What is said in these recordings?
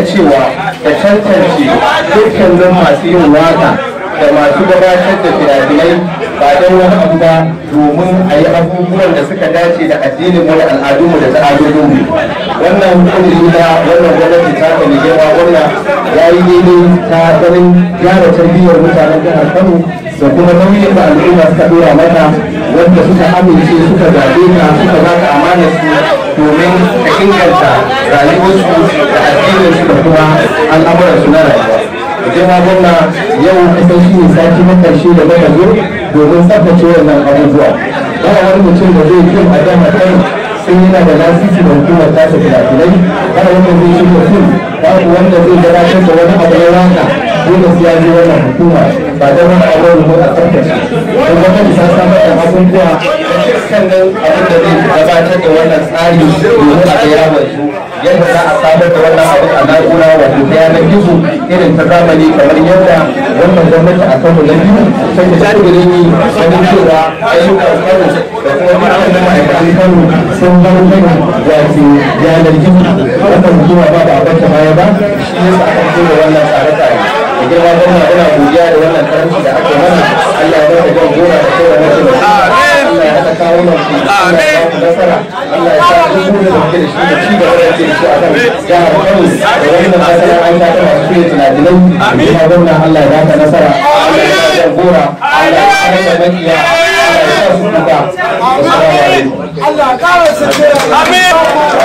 Cewa da tantance dukkanin masu yin waka da masu gabatar da fina-finai ba don wani abu ba domin a yi abubuwan da suka dace da addinin mu da al'adunmu da ta'adodinmu. Wannan kudiri na wannan gwamnati ta kan girma wannan ya yi daidai ta ganin gyara tarbiyyar mutanen jihar Kano da kuma nauyin da al'umma suka dora mata wanda suka amince suka zaɓe ka suka baka amanar su domin ka inganta rayuwarsu da addininsu da kuma al'amuransu na rayuwa. Girma gwamna yau kusan shi ne sati na ƙarshe da muka zo domin tsaftace wannan abubuwa. Ba wani mutum da zai fim a jihar Kano sai yana da lasisi da hukumar tasa fina-finai, ba wanda zai shirya fim, babu wanda zai gabatar da wani abu na waka dole sai ya je wannan hukuma ba don wani abu ne a tsaftace. Don gwamnati ta samar da abubuwa da dukkanin abin da zai gabatar da wannan tsari domin a ga ya wanzu. yadda za a samar da wannan abu a na'ura wato ta yanar gizo irin ta zamani, kamar yadda wannan gwamnati a kano na biyu take da kudirin yi ganin cewa ayyukan Kano da kuma dukkanin ma'aikatan Kano sun bar kan wato yanar gizo. Wannan hukuma ba da abin baya ba, shi yasa aka fito da wannan tsare-tsare. Da girma gwamna, ina godiya da wannan karamci da aka mana. Allah ya bada jan gora da kai wannan shi. Allah ya haɗa kawunan ku. Allah ya ba ku nasara. Allah ya sa duk burin da kuke da shi da ci gaba da ke da shi a kan jihar Kano da wannan masana'anta ta masu shirya fina-finai. Da girma gwamna, Allah ya baka nasara. Allah ya jan gora. Allah ya kare makiya. Allah ya sa su kuka. Assalamu alaikum. Allah ƙara sutura. Amin.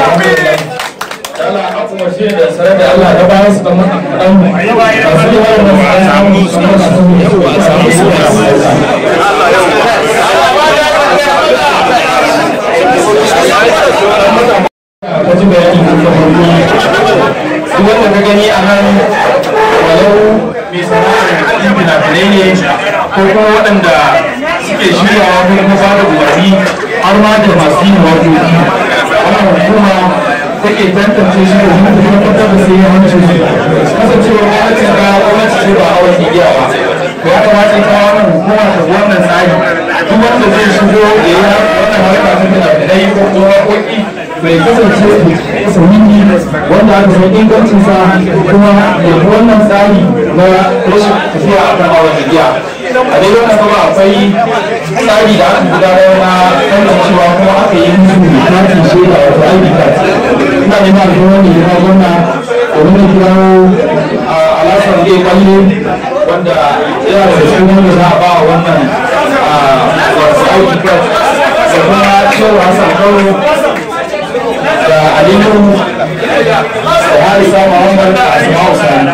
Amin. Allah a kuma shi da sanar da Allah na bayan su kamar ɗan masu yi wannan samu su samu su. Ka ji bayani ko kamar duk wanda ka gani a nan, walau mai sana'ar yin fina-finai ne ko kuma waɗanda suke shiryawa ko kuma ba da umarni, har ma da masu yin waƙoƙi, wannan hukuma take tantance shi domin ta tabbatar da sai hancin shi. Kasancewar gwamnatin ga gwamnati ce ba awon igiya ba, to ya kamata ita wannan hukuma ta bi wannan tsari. Duk wanda zai shigo da ya wannan harka ta fina-finai ko kuma waƙoƙi, bai kasance sahihi wanda aka san ingancinsa kuma ya bi wannan tsari na rashin tafiya a kan awon igiya. A dai wannan gaba akwai tsari da aka gudanar na tantancewa, kuma aka yi musu katin shaida, wato ID card. Ina neman alfarma ne ya gwamna domin na kirawo a Alasan A Kwalle, wanda yana da cikin wanda za a ba wannan wato ID card, da kuma Shehu Hassan Karo da Aliyu da Harisa Muhammad da Asma'u Sani.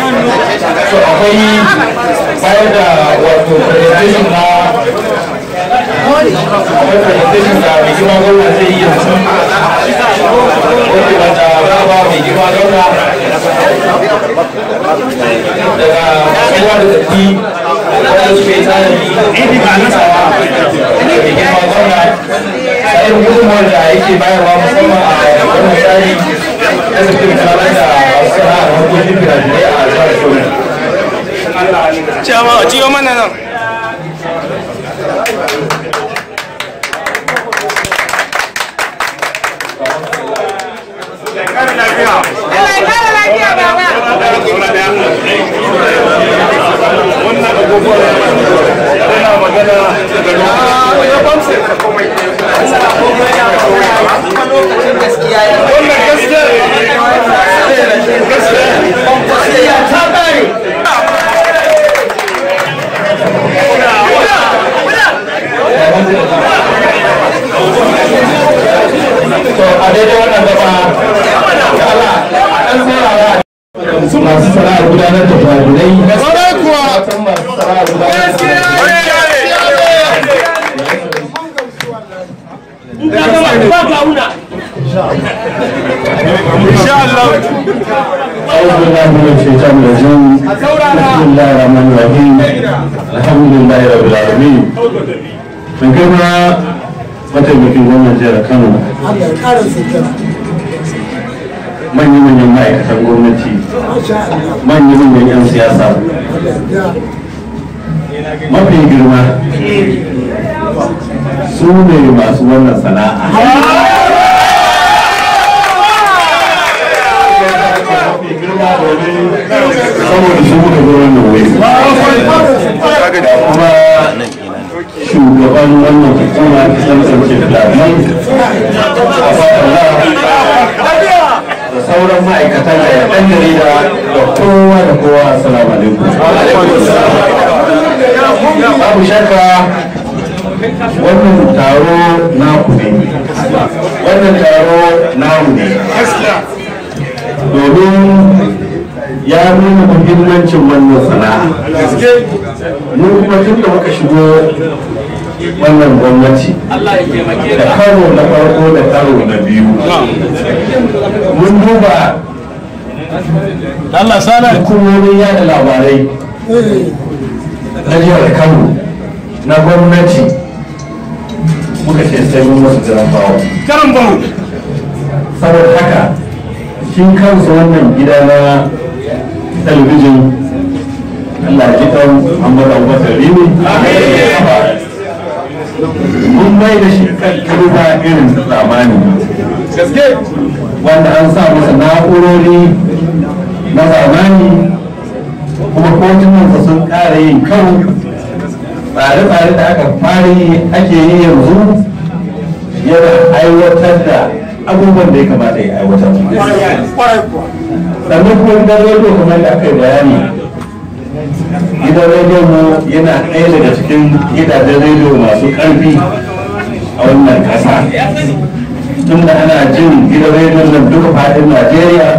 So akwai bayar da wato presentation na, akwai presentation da mai girma gwamna zai yi yanzu, wanda za a ba mai girma gwamna daga kowa da tafi wanda suka yi tanadi. ga mai girma gwamna a irin gudunmawar da yake bayarwa musamman a wannan tsari na zafin samar da masu sana'ar harkokin fina-finai a jihar Kano. Ciyawa, ciyo mana nan. Allah ya kara lafiya baba. To a daidai wannan gaba, da Allah a ɗan saurara masu sana'ar gudanar da fina-finai. Matan masu sana'ar gudanar da fina-finai. أعوذ بالله من الشيطان الرجيم بسم الله الرحمن الرحيم الحمد لله رب العالمين من girma mataimakin gwamnan jihar Kano, manya-manyan ma'aikatan gwamnati, manya-manyan 'yan siyasa, mafi girma su ne masu wannan sana'a. Mafi girma domin saboda su muka zo wannan wuri, kuma shugaban wannan hukuma ta tantance filafilan a da sauran ma'aikatan da ɗan jarida da kowa da kowa, assalamu alaikum. Babu shakka wannan taro naku ne, wannan taro namu ne, domin ya nuna muhimmancin wannan sana'a. Mu kuma tun da muka shigo wannan gwamnati, da karo na farko da karo na biyu, mun duba hukumomin yada labarai na jihar Kano na gwamnati, muka ce sai mun masu jiran bawo. Saboda haka shi kansa wannan gida na talabijin, Allah ji kan Muhammad Abubakar Rimi, mun mai da shi kan turba irin zamani, wanda an sa masa na'urori na zamani, kuma kotunansa sun ƙara yin karo. Tsare-tsare da aka fara yi ake yi yanzu, yana aiwatar da abubuwan da ya kamata ya aiwatar. Sannan kuma gidan rediyo, kamar da aka yi bayani, gidan rediyo mu yana ɗaya daga cikin gidajen rediyo masu ƙarfi a wannan ƙasa, tunda ana jin gidan rediyon nan duka faɗin Najeriya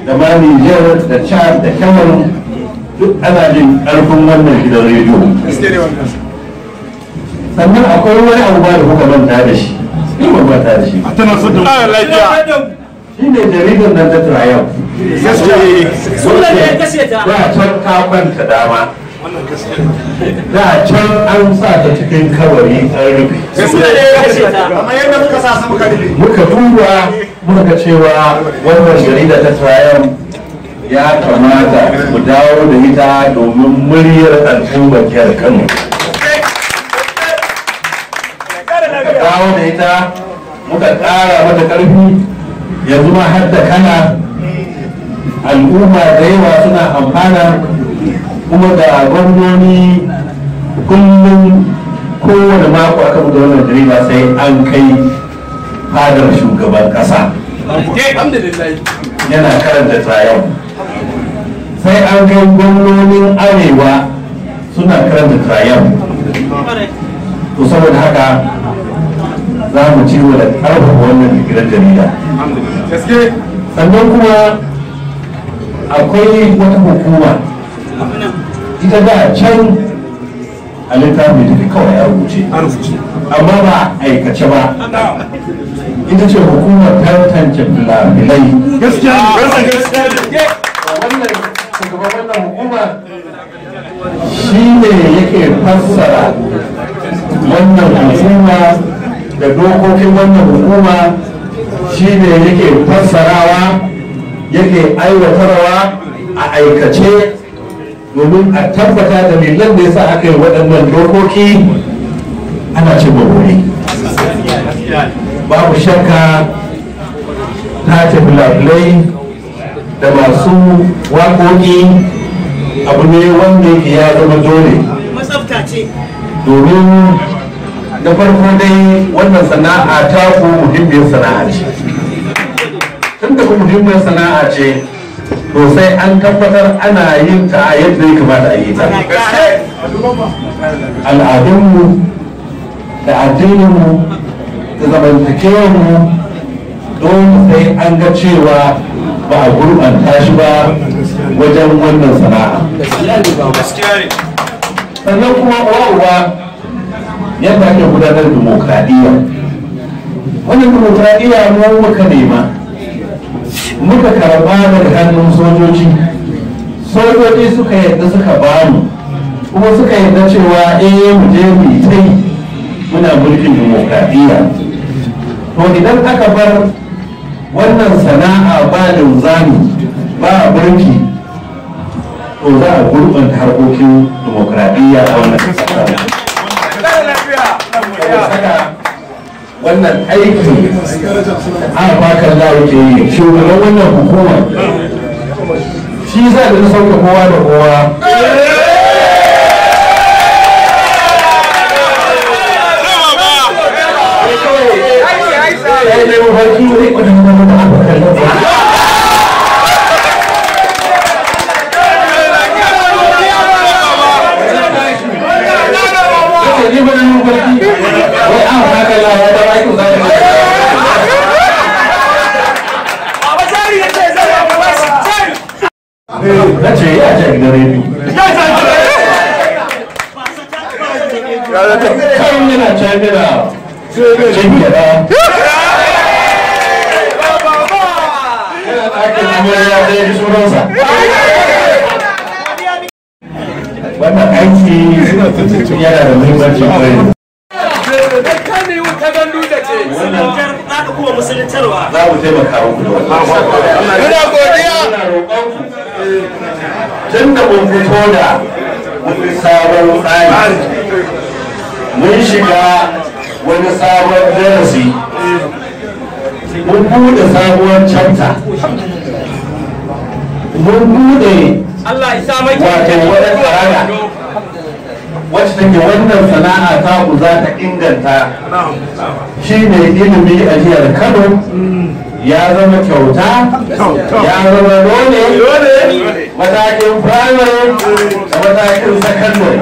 da ma Niger da Chad da Cameroon, duk ana jin ƙarfin wannan gidan rediyo. Sannan akwai wani abu ba da kuka manta da shi, ni ban manta da shi, shi ne jaridar nan ta Triumph. Da can ta kwanta dama, da can an sa ta cikin kabari an rufe. Muka duba muka ga cewa wannan jarida ta Triumph ya kamata mu dawo da ita domin muryar al'ummar jihar Kano. Muka dawo da ita, muka ƙara mata ƙarfi, yanzu ma har da kana al'umma da yawa suna amfana. Kuma da gwamnoni kullum, kowane mako aka buga wannan jarida sai an kai fadar shugaban kasa, yana karanta Triumph. Sai an kai gwamnonin arewa suna karanta Triumph. To saboda haka za mu ci da karfafa wannan gidan jarida. Sannan kuma akwai wata hukuma, ita da can a littafi take kawai a rubuce amma ba a aikace ba, ita ce hukumar tantance fina-finai. Wannan shugaban wannan hukuma shi ne yake fassara Wannan hukuma da dokokin wannan hukuma shine yake fassarawa, yake aiwatarwa a aikace domin a tabbata dalilan da yasa aka yi waɗannan dokoki ana cin buri. Babu shakka tace fina-finai da masu waƙoƙi abu ne wanda yake ya zama dole, domin na farko dai wannan sana'a ta ku muhimmiyar sana'a ce. Tun da muhimmiyar sana'a ce, to sai an tabbatar ana yin ta a yadda ya kamata a yi ta. Al'adunmu da addininmu da zamantakewarmu dole sai an ga cewa ba a gurɓanta shi ba wajen wannan sana'a. Sannan kuma uwa yadda ake gudanar da dimokuraɗiyya. Wannan dimokuraɗiyya mu muka nema, muka karɓa daga hannun sojoji. Sojoji suka yadda suka bamu, kuma suka yadda cewa eh mu je mu yi ta yi, muna mulkin dimokuraɗiyya. To idan aka bar wannan sana'a ba linzami ba burki, to za a gurɓanta harkokin dimokuraɗiyya a wannan ƙasa. Wannan aiki a bakan la yake yi shugaban wannan hukuma, shi za da sauke kowa da kowa. Na ce ya ce gidan rediyo. Kan yana can yana cin gyaɗa. Yana ɗakin amarya ɗaya ji sunansa. Wannan aiki yana da muhimmanci ƙwarai. Za mu taimaka muku da wannan. Muna godiya. Tun da mun fito da wani sabon tsari, mun shiga wani sabon darasi, mun buɗe sabuwar chapter, mun buɗe wato wata tsara wacce take wannan sana'a ta ku za ta inganta. Shi ne ilimi a jihar Kano ya zama kyauta, ya zama dole, matakin primary da matakin secondary.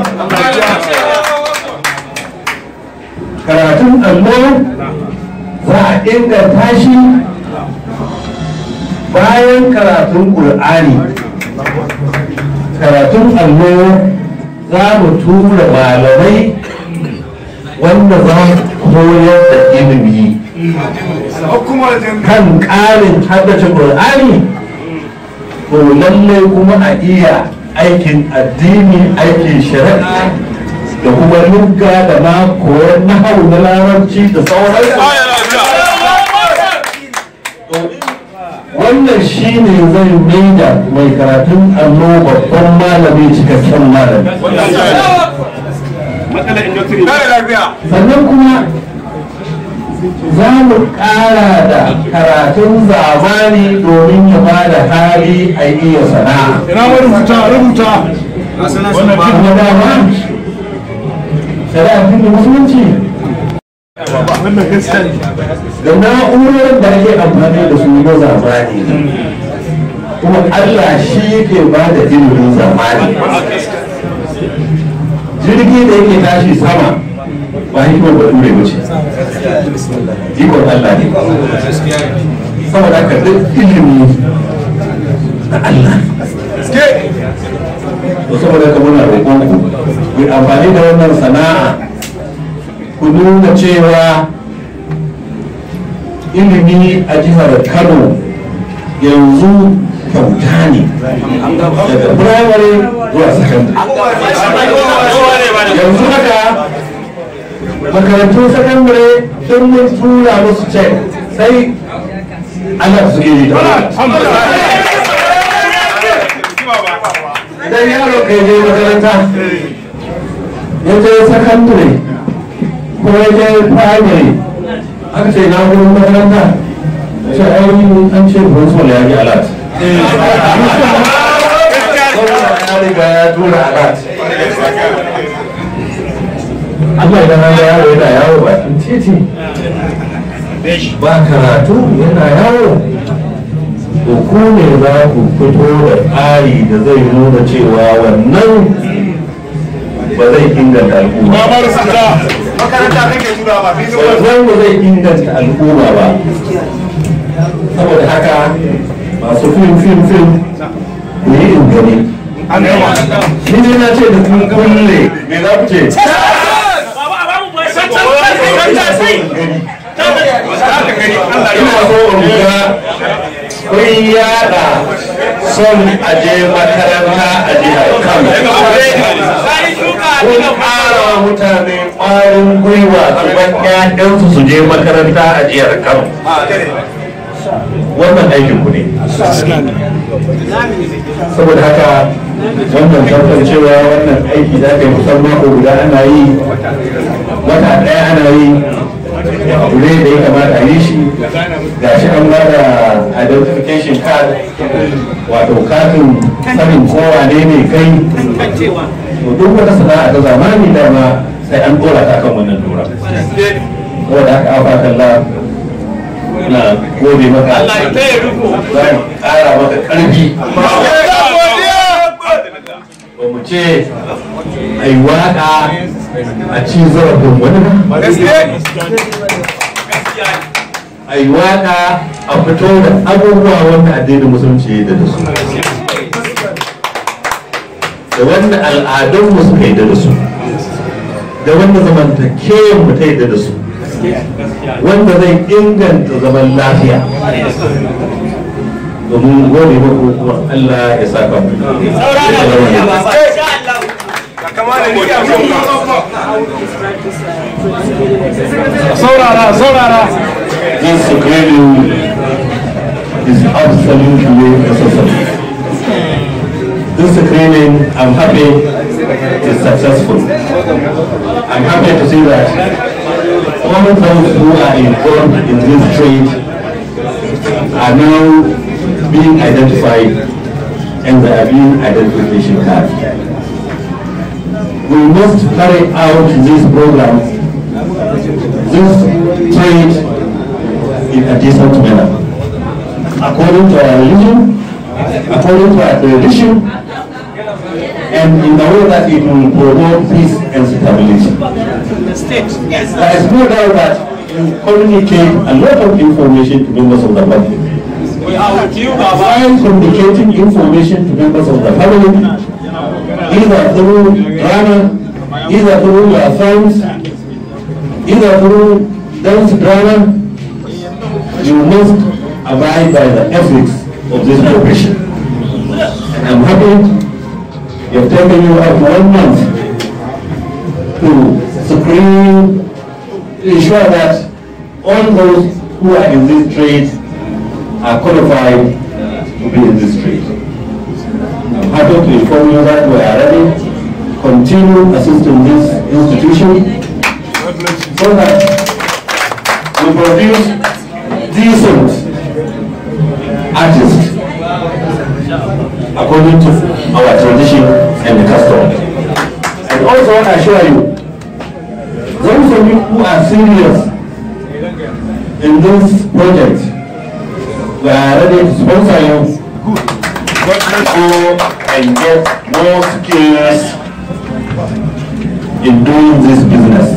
Karatun allo za a inganta shi bayan karatun ƙur'ani. Karatun allo za mu tura malamai wanda za su koyar da ilimi kan ƙarin haddace ƙur'ani, to lallai kuma a iya aikin addini, aikin shari'a da kuma lugga da ma koyar nahawu na larabci da sauransu. Wannan shi ne zai maida mai karatun allo babban malami, cikakken malami. Sannan kuma za mu ƙara da karatun zamani domin ya ba da hali a iya sana'a. Ina ma rubuta, rubuta. Kuma dama shari'a addinin musulunci da na'urar da ake amfani da su na zamani, kuma Allah shi yake ba da ilimin zamani. Jirgi da yake tashi sama ba hikimar bature ba ce, ikon Allah ne. Saboda haka duk ilimi na Allah. To saboda haka muna roƙon ku ku yi amfani da wannan sana'a, ku nuna cewa ilimi a jihar Kano yanzu kyauta ne daga primary zuwa secondary. Yanzu haka Makarantun sakandare sun mun tura musu cek sai ana suke yi da idan yaro kai je makaranta ya je sakandare ko ya je primary aka ce na wurin makaranta ce ainihin an ce principal ya ji alert. Ya riga ya tura alert. Allah idan an ga yaro yana yawo bakin titi ba karatu yana yawo, to ku ne za ku fito da tsari da zai nuna cewa wannan ba zai inganta al'umma ba. Wannan ba zai inganta al'umma ba. Saboda haka masu fim fim fim ku yi ingani. Ni ne na ce da kun kulle me za ku ce? Ina so in ga kun yada son aje makaranta a jihar Kano. Kun ƙara wa mutane ƙwarin gwiwa su bar ƴaƴansu su je makaranta a jihar Kano. Wannan aikin ku ne. Saboda haka wannan tantancewa wannan aiki za ka yi kusan mako guda ana yi, wata ɗaya ana yi, abu ne da ya kamata a yi shi. Ga shi an ba da identification card, wato katin sanin kowa ne ne kai. To duk wata sana'a ta zamani dama sai an dora ta kan wannan dora. Saboda haka afa kalla na gode maka, za mu ƙara maka ƙarfi. Ba mu ce a yi waƙa a ci zarafin wani ba, a yi waƙa a fito da abubuwa wanda addinin musulunci ya yarda da su, da wanda al'adunmu suka yarda da su, da wanda zamantakewar mu ta yarda da su, wanda zai inganta zaman lafiya. Domin gode muku kuma Allah ya saka mu. Saurara, saurara. This screening is absolutely necessary. This screening, I'm happy, is successful. I'm happy to see that all those who are involved in this trade are now being identified and they are being identification cards. We must carry out this program, this trade, in a decent manner, according to our religion, according to our tradition, and in the way that it will promote peace and stability. There is no doubt that you communicate a lot of information to members of the public. While communicating information to members of the public, either through drama, either through your films, either through dance drama, you must abide by the ethics of this profession. And I'm happy you've taken you up 1 month to screen, to ensure that all those who are in this trade are qualified to be in this trade. I'm happy to inform you that we are ready to continue assisting this institution so that we produce decent artists according to our tradition and the custom. And also I assure you, those of you who are serious in this project, we are ready to sponsor you to go and get more skills in doing this business.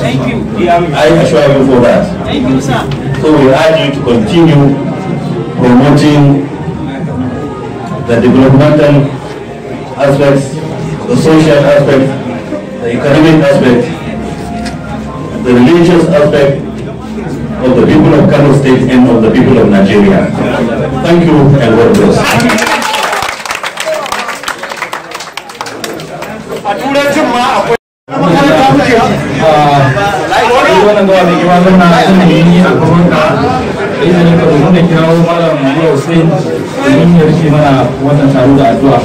Thank you. I assure you for that. Thank you, sir. So we urge you to continue promoting the developmental aspects, the social aspect, the economic aspect, the religious aspect of the people of Kano State and of the people of Nigeria. Thank you and God bless. Wannan gawa mai girma gwamna sun nemi a gabanka da izinin ka domin da kirawo Malam Nura Hussein domin ya rufe mana wannan taro da addu'a.